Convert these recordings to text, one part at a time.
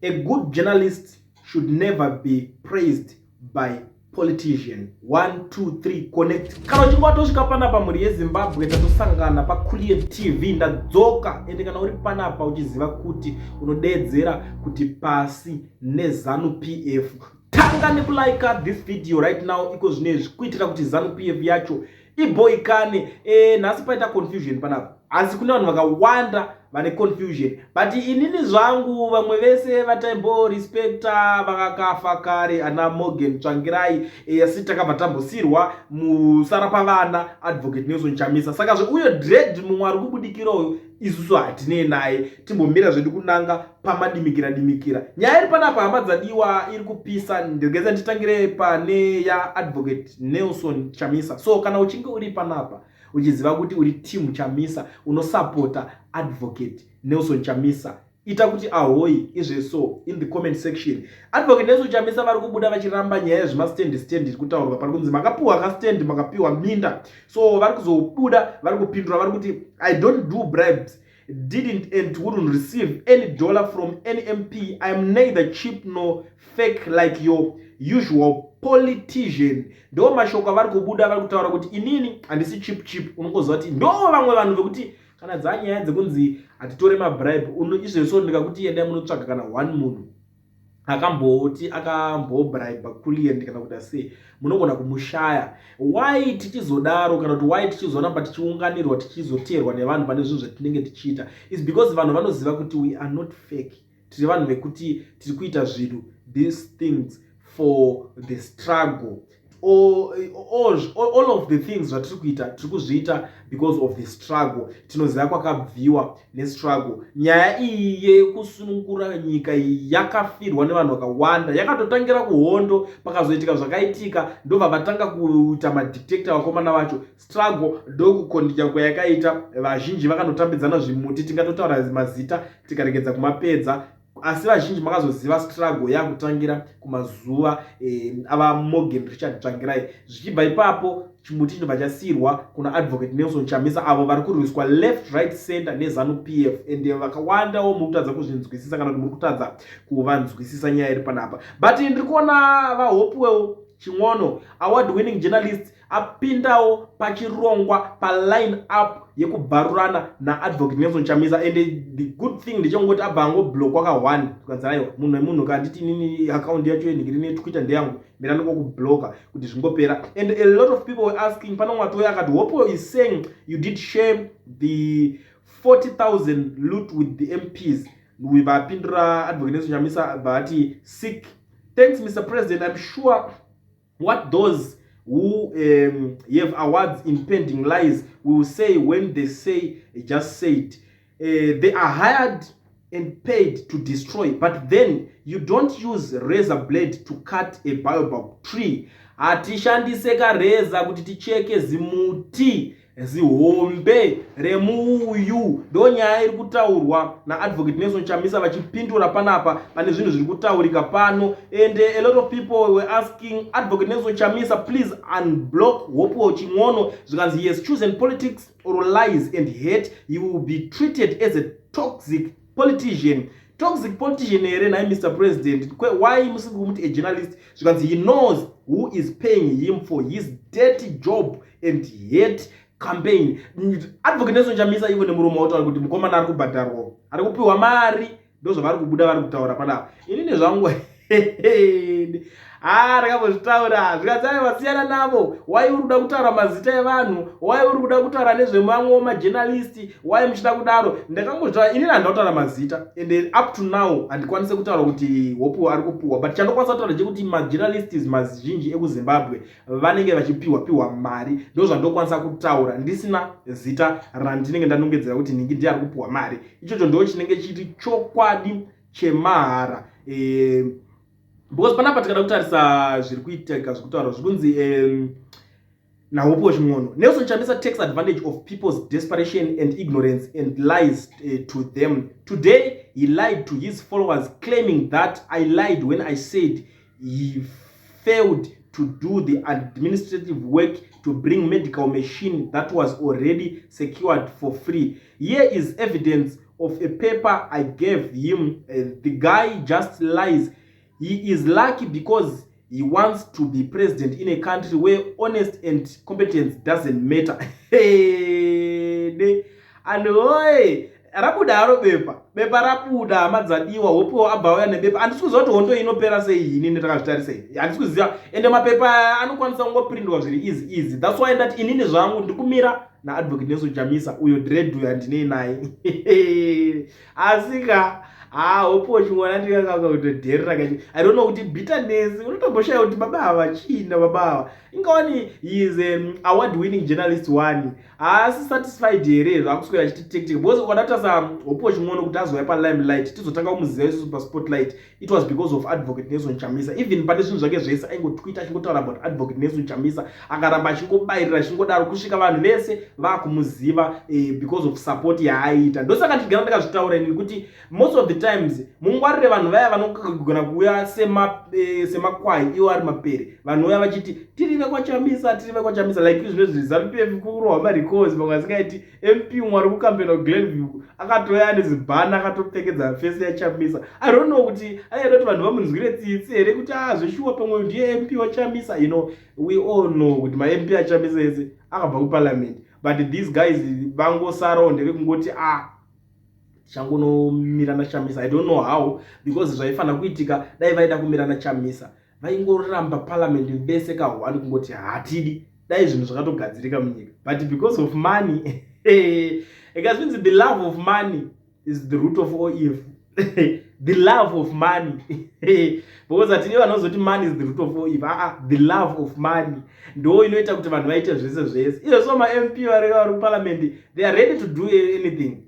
A good journalist should never be praised by politician. 1 2 3 connect. Kana uchinge watosvika panapa, mhuri yeZimbabwe, tatosangana paCulian TV. Ndadzoka. Ende kana uri panapa uchiziva kuti unodeedzera kuti pasi neZANU PF, tanga nekulike this video right now, iko zvinezvi, kuitira kuti ZANU PF yacho iboikane. Nhasi paita confusion panapa, asi kune vanhu vakawanda vane confusion, but inini zvangu, vamwe vese vataimborespecta vakakafa kare, ana Morgan Tsvangirai, asi takabva tambosirwa musara pavana Advocate Nelson Chamisa. Saka zveuyo dread mumwe ari kubudikirayo, isusu hatinei naye. Timbomira zvedu kunanga pamadimikira dimikira. Nyaya iri panapa, hama dzadiwa, iri kupisa. Ndigeza nditangire pane yaAdvocate Nelson Chamisa. So kana uchinge uri panapa uchiziva kuti uri team Chamisa, unosapota Advocate Nelson Chamisa, ita kuti ahoi izveso in the comment section. Advocate Nelson Chamisa vari kubuda vachiramba nyaya yezvemastand stand iri kutaurwa. Pari kunzi makapiwa kastand, makapiwa minda. So vari kuzobuda vari kupindura, vari kuti, "I don't do bribes, didn't and wouldn't receive any dollar from any MP. I am neither cheap nor fake like your usual politician." Ndo mashoko avari kubuda vari kutaura kuti inini handisi cheap cheap. Unongoziva kuti ndo vamwe vanhu vekuti kana dzanyaya dzekunzi hatitore mabribe, izvezvo ndikakuti endai munotsvaga kana one munhu akamboti akambobribe Kulient kana kuti asei, munogona kumushaya. Why tichizodaro, kana kuti why tichizoramba tichiunganirwa, tichizoteerwa nevanhu pane zvinhu zvatinenge tichiita, is because vanhu vanoziva kuti we are not fake. Tiri vanhu vekuti tiri kuita zvinhu, these things, for the struggle. All of the things zvatiri kuita, tiri kuzviita because of the struggle. Tinoziva kwakabviwa nestruggle. Nyaya iyi yekusunungura nyika iyi yakafirwa nevanhu vakawanda. Yakatotangira kuhondo, pakazoitika zvakaitika, ndobva vatanga kuita madictator vakomana vacho. Struggle ndokukondicha kwayakaita. Vazhinji vakanotambidzana zvimuti. Tingatotaura mazita tikaregedza kumapedza, asi vazhinji makazoziva struggle yakutangira kumazuva ava Morgan Richard Tsvangirai. Zvichibva ipapo, chimuti chinobva chasiyirwa kuna Advocate Nelson Chamisa, avo vari kurwiswa left, right, center neZANU PF. Ende vakawandawo muri kutadza kuzvinzwisisa, kana kuti muri kutadza kuvanzwisisa nyaya iri panapa. But ndiri kuona vaHopewell Chin'ono, award winning journalist, apindawo pachirongwa, paline up yekubharurana naAdvocate Nelson Chamisa. And the good thing ndechengoti abva angoblockwa ka1, kukanzi aiwa, munhu wemunhu kanditi inini account yacho yenhingiri neTwitter ndeyangu, mira ndingokubloka kuti zvingopera. And a lot of people were asking, pano mwatoya akati, "Hopewell is saying you did share the 40,000 loot with the MPs." Vapindura Advocate Nelson Chamisa vati, "Sick. Thanks, Mr President. I'm sure what those who have awards in pending lies will say when they say just said they are hired and paid to destroy. But then you don't use razor blade to cut a baobab tree." Hatishandise kareza kuti ticheke zimuti zihombe remuuyu. Ndo nyaya iri kutaurwa naAdvocate Nelson Chamisa vachipindura panapa pane zvinhu zviri kutaurika pano. And a lot of people were asking Advocate Nelson Chamisa, "Please unblock Hopewell Chin'ono." Zvikanzi, "He has chosen politics or lies and hate. He will be treated as a toxic politician." Toxic politician here nhai, Mr President? Why musiri kumuti a journalist? Zvikanzi, "He knows who is paying him for his dirty job and hate campaign." Advocate Nelson Chamisa ivo nemuromo wautaura kuti mukomana ari kubhadharwa, ari kupiwa mari. Ndo zvavari kubuda vari kutaura panapa. Inini zvangu, ha, ndakambozvitaura, zvikanzi vasiyana navo. Wai uri kuda kutaura mazita evanhu? Wai uri kuda kutaura nezvemamwewo majournalist? Wai muchida kudaro? Ndakangozvitaura inini, handida kutaura mazita, and up to now handikwanisi kutaura kuti Hope ari kupiwa, but chandokwanisa kutaura chekuti majournalists mazhinji ekuZimbabwe vanenge vachipiwa piwa mari. Ndo zvandokwanisa kutaura ndisina zita randinenge ndanongedzera kuti ningi ndiye ari kupiwa mari. Ichocho ndo chinenge chiri chokwadi chemahara, because panapa tikada kutarisa zviri kuitika, zviri kutaura, zviri kunzi naHopewell Chin'ono, "Nelson Chamisa takes advantage of people's desperation and ignorance and lies to them. Today he lied to his followers, claiming that I lied when I said he failed to do the administrative work to bring medical machine that was already secured for free. Here is evidence. of a paper I gave him. The guy just lies. He is lucky because he wants to be president in a country where honest and competence doesn't matter. And oye, rabuda haro bepa, bepa rabuda, hama dzadiwa. Hopewo abva auya nebepa. Handisi kuziva kuti hondo inopera sei. Inini takazvitarisei, handisi kuziva. Ende mapepa anokwanisa kungoprindwa zviri easy easy. That's why ndati inini zvangu ndiri kumira naAdvocate Nelson Chamisa. Uyo dread uyo handinei naye, asika ha Hopewo chimwana ndikakanga kutodherera kachi. I don't know kuti bitterness unotomboshaya kuti baba ava chiinda. Baba ava ingawani, he is an award winning journalist one. Haasi satisfied here zvaakuswera achititektika? Because ukada kutarisa Hopewo Chimwono, kuti azouya palimelight, tizotanga kumuziva isusu paspotlight, it was because of Advocate Nelson Chamisa. Even pane zvinhu zvake zvese aingotwita achingotaura about Advocate Nelson Chamisa. Akaramba achingobayirira, achingodaro kusvika vanhu vese vaakumuziva because of support yaaiita. Ndosaka ndigara ndakazvitaura inini kuti most of the times mungwarire vanhu vaya vanogona kuuya semakwai iwo ari mapere. Vanouya vachiti tiri vekwaChamisa, tiri vekwaChamisa, like zvinozvi ZANU PF kurohwa marecalls vamwe vasingaiti. MP umwe ari kucampaigna kuGlenview akatoya ane zibhana, akatopfekedza face yaChamisa. I don't know kuti aida kuti vanhu vamunzwire tsitsi here kuti a ah, zveshuwa pamwe ndiye MP waChamisa. We all know kuti maMP aChamisa ese akabva kuparliament, but these guys vangosarawo ndevekungoti a ah, tichangonomira naChamisa. I don't know how, because zvaifanira kuitika, dai vaida kumira naChamisa, vaingoramba parliament vese kahwani, kungoti hatidi, dai zvinhu zvakatogadzirika munyika. But because of money, ikazvinzi the love of money is the root of all evil. The love of money, because hatidi vanozoti money is the root of all evil. Aa, the love of money ndo inoita kuti vanhu vaite zvese zvese izvo. MaMP vari kuparliament, they are ready to do anything.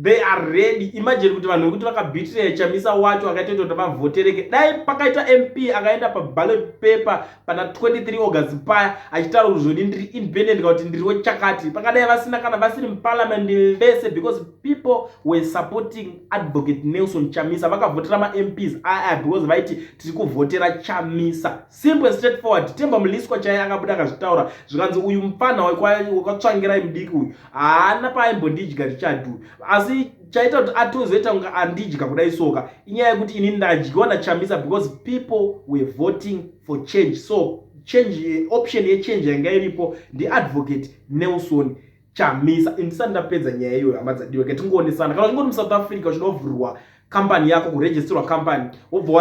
They are ready. Imagine kuti vanhu vekuti vakabhitirira Chamisa wacho akaita kuti vavhotereke. Dai pakaita MP akaenda paballot paper pana 23 August paya achitaura kuti zvoni ndiri independent kana kuti ndiri wechakati, pakadai vasina kana vasiri muparliament vese, because people were supporting Advocate Nelson Chamisa. Vakavhotera maMPs aya because vaiti tiri kuvhotera Chamisa. Simple and straight forward. Temba Mliswa chaiye akabuda akazvitaura, zvikanzi uyu mufana wakatsvangirai mudiki uyu haana paaimbondidya Richard uyu, asi chaita kuti atozoita kunge andidya kudai soka inyaya yekuti ini ndadyiwa naChamisa, because people were voting for change. So change, option yechange yanga iripo ndiAdvocate Nelson Chamisa. Ndisati ndapedza nyaya iyoyo, hama dzadiwa, ketingoonesana. Kana uchingori muSouth Africa uchida kuvhurirwa kambani yako, kuregisterwa kambani, wobva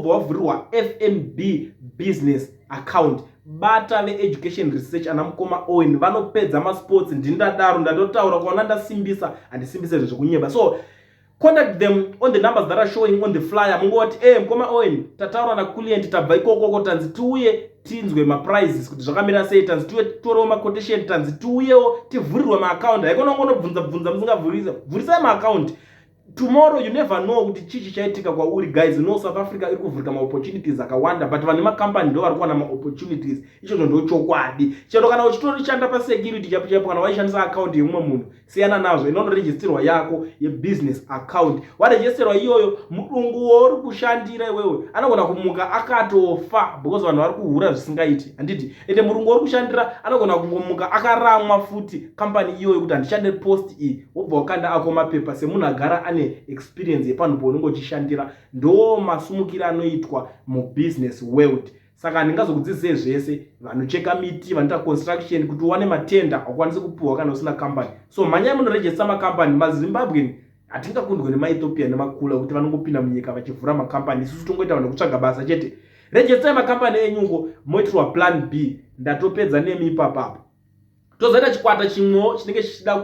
wavhurirwa FNB business account, bata veEducation Research, ana mukoma Owen vanopedza masports. Ndindadaro ndatotaura kuona ndasimbisa, handisimbise zvezvekunyeba. So contact them on the numbers that are showing on the flyer. Mungoti e mukoma Owen, tataura naclient, tabva ikokoko, tanzi tiuye tinzwe maprices kuti zvakamira sei, tanzi tiuye titorewo maquotation, tanzi tiuyewo tivhurirwe maaccount. Haikona kungonobvunza bvunza musingavhurisa. Vhurisai maaccount. Tomorrow you never know kuti chii chichaitika kwauri. Guys, no, South Africa iri kuvhurika maopportunities akawanda, but vane makambani ndo vari kuwana maopportunities. Ichocho ndo chokwadi. Chero kana uchitorishanda pasecurity chaipo chaipo, kana waishandisa account yemumwe munhu, siyana nazvo. Inonoregisterwa yako yebusiness account. Waregisterwa iyoyo, mudungu wauri kushandira iwewe anogona kumuka akatofa, because vanhu vari kuhura zvisingaiti, handiti? Ende murungu wauri kushandira anogona kungomuka akaramwa futi kambani iyoyo kuti handichade post iyi, wobva wakanda ako mapepa semunhu agara ane experience yepanhu paunenge uchishandira. Ndo masumukiro anoitwa mubusiness world. Saka handingazokudzidzisei zvese. Vanocheka miti, vanoita construction, kuti uwane matenda haukwanisi kupiwa kana usina kambani. So mhanyai munoregister makambani. MaZimbabwean hatingakundwe nemaEthiopia nemakula kuti vanongopinda munyika vachivhura makambani. Isusu tongoita vanhu kutsvaga basa chete. Registai makambani enyuko, moitirwa plan B. Ndatopedza nemi ipapapo. Tozoita chikwata chimwewo chinenge chichida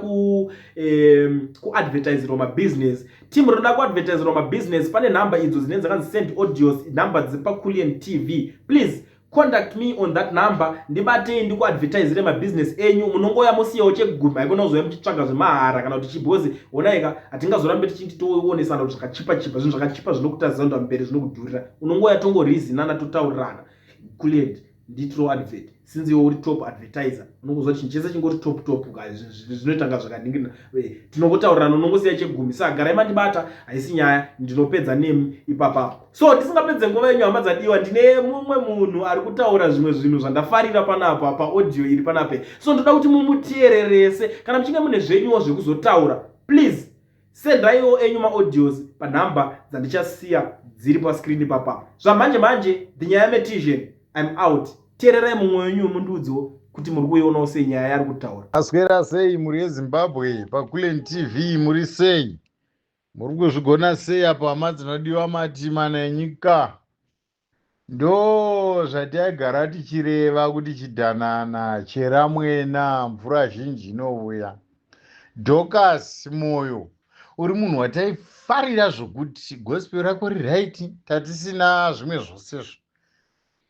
kuadvertiserwa mabusiness. Team rinoda kuadvertiserwa mabusiness, pane nhamba idzo dzinenge dzakanzi send audios, nhamba dzepaCulian TV. Please contact me on that number. Ndibatei ndikuadvertisire mabusiness enyu. Munongoya musiyawo chegumi. Haikona kuzoya muchitsvaga zvemahara kana kuti chibhozi. Onaika, hatingazorambe tichinti toonesana kuti zvakachipa chipa. Zvinhu zvakachipa zvinokutadzisa kuenda mberi, zvinokudhurira. Unongoya tongoreasonana, totaurirana. Culient, nditiro advert. Since iwe uri top advertiser, unongozwa chinhu chese chingori top top, zvinoita nga zvakaningirina. Tinongotaurirana, unongosiya chegumi. Saka garai mandibata, haisi nyaya, ndinopedza nemi ipapapo. So tisingapedze nguva yenyu, hama dzadiwa, ndine mumwe munhu ari kutaura zvimwe zvinhu zvandafarira panapa paaudio iri panapa. So ndoda kuti mumuteererese. Kana muchinge mune zvenyuwo zvekuzotaura, please send. Sendaiwo enyu maaudios panhamba dzandichasiya dziri pascreen ipapa. Zvamanje manje, the nyaya metisian, I'm out. Teererai mumwe wenyu mundiudzewo kuti muri kuionawo sei nyaya yaari kutaura. Maswera sei mhuri yeZimbabwe paKulen TV muri sei? Muri kuzvigona sei apo hama dzinodiwa mati mana enyika? Ndo zvataigara tichireva kuti chidhanana chera mwena mvura zhinji inouya. Dorcas Moyo uri munhu wataifarira zvokuti gospel rako riright tatisina zvimwe zvose izvo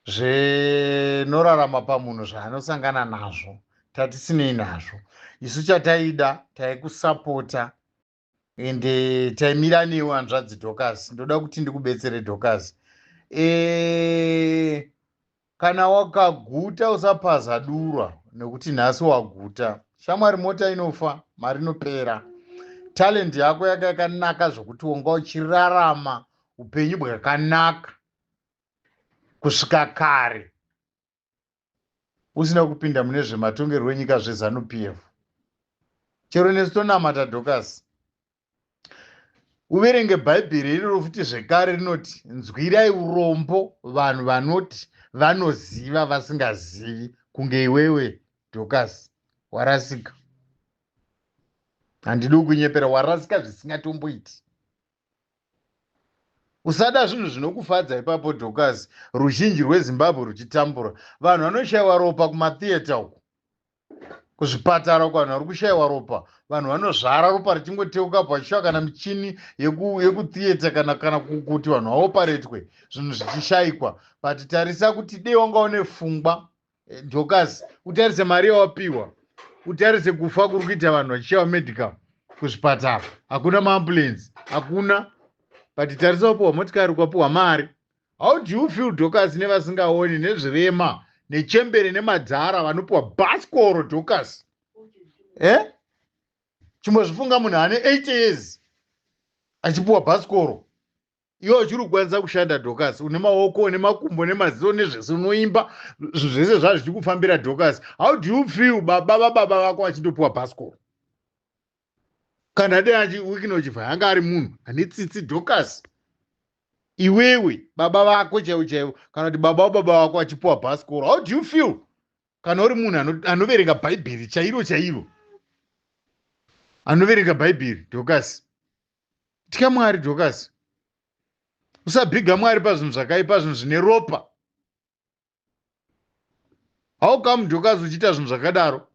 zvenorarama pamunhu zvaanosangana nazvo tatisinei nazvo isu chataida taikusapota ende taimira newe hanzvadzi Dorcas ndoda kuti ndikubetsere Dorcas e, kana wakaguta usapaza dura nekuti nhasi waguta shamwari mota inofa mari inopera talent yako yaka yakanaka zvokuti wanga uchirarama upenyu bwakanaka kusvika kare usina kupinda mune zvematongerwo enyika zveZanu PF. Chero nesu tonamata Dorcas. Uverenge Bhaibheri iroro futi zvekare rinoti nzwirai urombo vanhu vanoti vanoziva vasingazivi kunge iwewe Dorcas warasika. Handidi kukunyepera warasika zvisingatomboiti. Usada zvinhu zvinokufadza ipapo Dorcas, ruzhinji rweZimbabwe ruchitambura. Vanhu vanoshaiwa ropa kumatheatre uku. Kuzvipatara uku vanhu vari kushaiwa ropa. Vanhu vanozvara ropa richingoteuka apo vachishawa kana michini yekutheatre kana kana kuti vanhu vaoparetwe zvinhu zvichishaikwa. But tarisa kuti dei wanga une fungwa eh, Dorcas, utarise mari yawapiwa, utarise kufa kuri kuita vanhu vachishawa medical kuzvipatara, hakuna maambulensi, hakuna. But tarisa wapiwa motikari, ukapiwa mari. How do you feel Dorcas nevasingaoni nezvirema nechembere nemadzara vanopiwa bhasikoro Dorcas? Eh? Chimbozvifunga munhu ane 80 years achipiwa bhasikoro. Iwe uchiri kukwanisa kushanda Dorcas, une maoko, une makumbo, nemaziso, nezvese, unoimba, zvinhu zvese zvazvo zvichikufambira Dorcas. How do you feel baba vababa vako vachindopiwa bhasikoro? Kana dai achi Wicknell Chivhayo anga ari munhu ane tsitsi Dorcas, iwewe baba vako chaivo chaivo kana kuti baba vababa vako vachipiwa bhasikoro, how do you feel? Kana uri munhu anoverenga Bhaibheri chairo chairo, anoverenga Bhaibheri Dorcas, tya Mwari Dorcas, usabhiga Mwari pazvinhu zvakaipa, zvinhu zvine ropa. How come Dorcas uchiita zvinhu zvakadaro?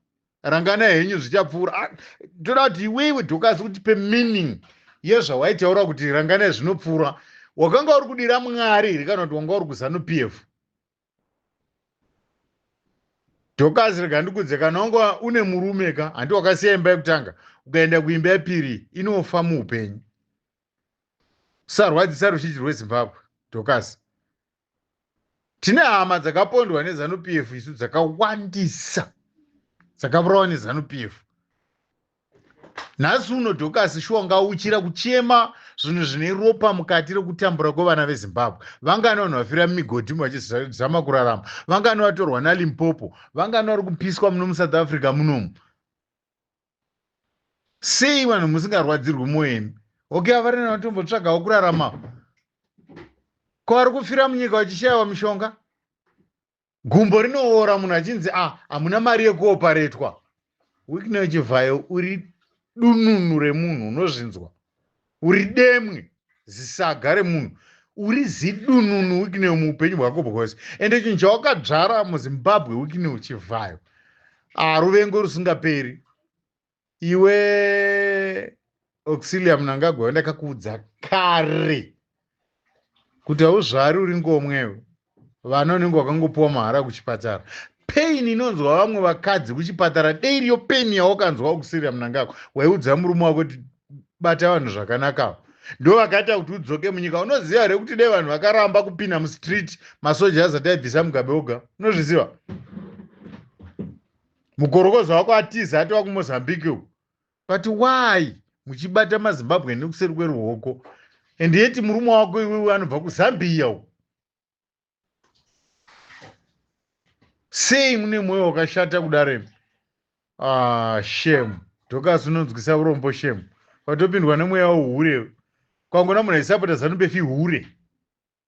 Rangana henyu zvichapfuura. Ah, toda kuti iwewe Dorcas utipe meaning yezvawaitaura kuti ranganai zvinopfuura. Wakanga uri kudira Mwari here kana kuti wanga uri kuZanu PF? Dorcas, rega ndikudze, kana wanga une murume ka, handi wakasiya imba yekutanga ukaenda kuimba yepiri, inofa muupenyu. Usarwadzisa ruzhinji rweZimbabwe Dorcas. Tine hama dzakapondwa neZanu PF isu dzakawandisa, dzakavurawa neZanu PF. Nhasi uno Dorcas shuwa ngauchira kuchema zvinhu zvine ropa mukati rekutambura kwevana veZimbabwe. Vangani vanhu vafira mumigodhi vachizama kurarama, vangani vatorwa naLimpopo, vangani vari kupiswa muno muSouth Africa munomu. Sei vanhu musingarwadzirwi mwoyo imi? Okay, avarina vatombotsvagawo kurarama, ko vari kufira munyika vachishayiwa mishonga, gumbo rinoora munhu achinzi ah, hamuna mari yekuoparetwa. Wicknell Chivhayo uri dununu remunhu, unozvinzwa, uri demwe zisaga remunhu, uri zidununu Wicknell muupenyu hwako bwose. Ende chinhu chawakadzvara muZimbabwe Wicknell Chivhayo, ah, ruvengo rusingaperi. Iwe Auxilia Mnangagwa, ndakakuudza kare kuti hauzvari uri ngomwewe, vana unenge wakangopiwa mahara kuchipatara. Pain inonzwa vamwe vakadzi kuchipatara, dei iriyo pain yawakanzwa Auxilia Mnangagwa, waiudza murume wako kuti bata vanhu zvakanaka. Ndo vakaita kuti udzoke munyika. Unoziva here kuti dei vanhu vakaramba kupinda mustreet, masoja azati aibvisa Mugabe oga? Unozviziva? Mukorokoza wako atiza atova kuMozambique uku. But why muchibata maZimbabwe nekuseri kweruoko, and yet murume wako iwewe anobva kuZambia uku? Sei mune mwoyo wakashata kudaro imi? Ah, shame Dorcas, unonzwisa urombo shame. Watopindwa nemweya wehure. Kwangona munhu aisapota ZANU PF hure.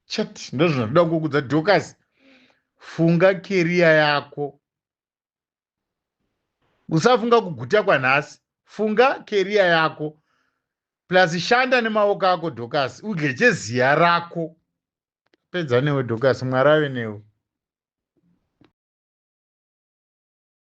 Chete ndozvinoda kukudza Dorcas. Funga career yako. Usafunga kuguta kwanhasi. Funga career yako. Plus shanda nemaoko ako Dorcas, udye cheziya rako. Pedza newe Dorcas, Mwari ave newe.